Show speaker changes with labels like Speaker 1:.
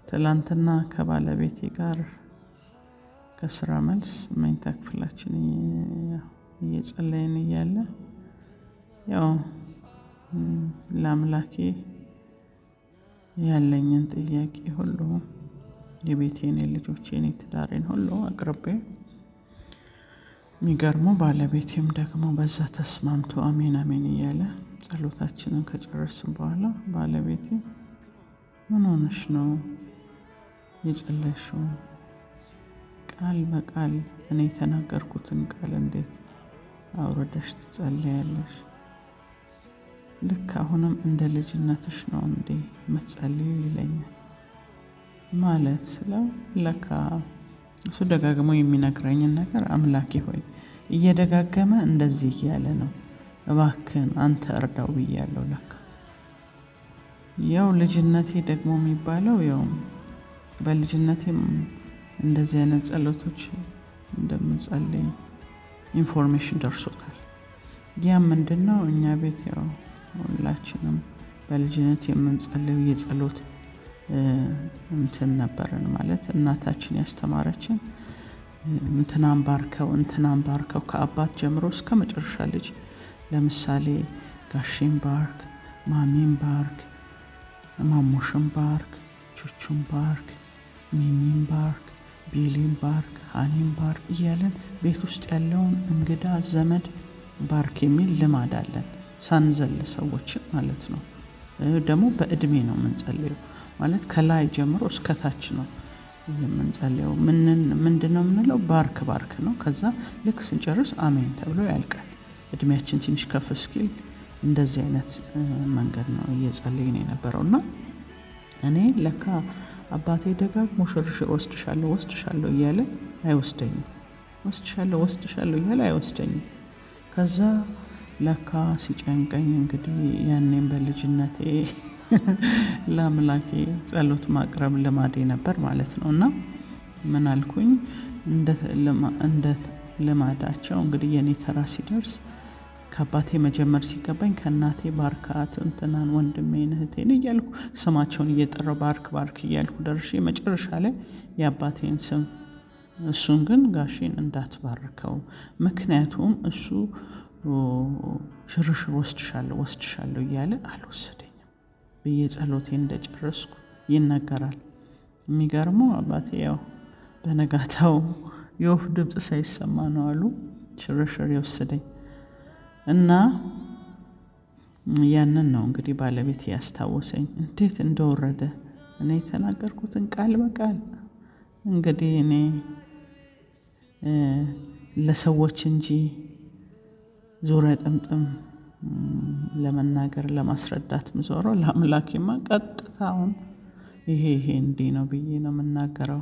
Speaker 1: ትላንትና ከባለቤቴ ጋር ከስራ መልስ መኝታ ክፍላችን እየጸለይን እያለ ያው ለአምላኬ ያለኝን ጥያቄ ሁሉ፣ የቤቴን፣ የልጆቼን፣ የትዳሬን ሁሉ አቅርቤ፣ የሚገርመው ባለቤቴም ደግሞ በዛ ተስማምቶ አሜን አሜን እያለ ጸሎታችንን ከጨረስን በኋላ ባለቤቴ "ምን ሆነሽ ነው የጸለይሽው? ቃል በቃል እኔ የተናገርኩትን ቃል እንዴት አውርደሽ ትጸልያለሽ? ልክ አሁንም እንደ ልጅነትሽ ነው እንዴ ምትጸልዪው?" ይለኛል። ማለት ስለው ለካ እሱ ደጋግሞ የሚነግረኝን ነገር አምላኬ ሆይ እየደጋገመ እንደዚህ እያለ ነው፣ እባክህን አንተ እርዳው ብያለሁ። ለካ ያው ልጅነቴ ደግሞ የሚባለው ያው በልጅነቴም እንደዚህ አይነት ጸሎቶች እንደምጸልይ information ደርሶታል። ያ ምንድን ነው? እኛ ቤት ያው ሁላችንም በልጅነት የምንጸልየው የጸሎት እንትን ነበረን። ማለት እናታችን ያስተማረችን እንትናን ባርከው፣ እንትናን ባርከው፣ ከአባት ጀምሮ እስከ መጨረሻ ልጅ፣ ለምሳሌ ጋሼን ባርክ፣ ማሚን ባርክ፣ ማሙሽን ባርክ፣ ቹቹን ባርክ፣ ሚሚን ባርክ፣ ቢሊን ባርክ፣ ሃኒን ባርክ እያለን ቤት ውስጥ ያለውን እንግዳ ዘመድ ባርክ የሚል ልማድ አለን። ሳንዘል ሰዎችን ማለት ነው። ደግሞ በእድሜ ነው የምንጸልየው። ማለት ከላይ ጀምሮ እስከ ታች ነው የምንጸልየው። ምንድን ነው የምንለው? ባርክ ባርክ ነው። ከዛ ልክ ስንጨርስ አሜን ተብሎ ያልቃል። እድሜያችን ትንሽ ከፍ እስኪል እንደዚህ አይነት መንገድ ነው እየጸለይን የነበረው። እና እኔ ለካ አባቴ ደጋግሞ ሽርሽር ወስድሻለሁ፣ ወስድሻለሁ እያለ አይወስደኝም። ወስድሻለሁ፣ ወስድሻለሁ እያለ አይወስደኝም። ከዛ ለካ ሲጨንቀኝ እንግዲህ ያኔም በልጅነቴ ለአምላኬ ጸሎት ማቅረብ ልማዴ ነበር ማለት ነው። እና ምን አልኩኝ? እንደ ልማዳቸው እንግዲህ የኔ ተራ ሲደርስ ከአባቴ መጀመር ሲገባኝ ከእናቴ ባርካት እንትናን፣ ወንድሜን፣ እህቴን እያልኩ ስማቸውን እየጠራው ባርክ ባርክ እያልኩ ደርሼ መጨረሻ ላይ የአባቴን ስም፣ እሱን ግን ጋሼን እንዳትባርከው፣ ምክንያቱም እሱ ሽርሽር ወስድሻለሁ፣ ወስድሻለሁ እያለ አልወሰደኝም ብዬ ጸሎቴን እንደጨረስኩ ይነገራል። የሚገርመው አባቴ ያው በነጋታው የወፍ ድምፅ ሳይሰማ ነው አሉ ሽርሽር የወሰደኝ። እና ያንን ነው እንግዲህ ባለቤቴ ያስታወሰኝ እንዴት እንደወረደ እኔ የተናገርኩትን ቃል በቃል። እንግዲህ እኔ ለሰዎች እንጂ ዙሪያ ጥምጥም ለመናገር ለማስረዳት ምዞረው፣ ለአምላኬማ ቀጥታውን ይሄ ይሄ እንዲህ ነው ብዬ ነው የምናገረው።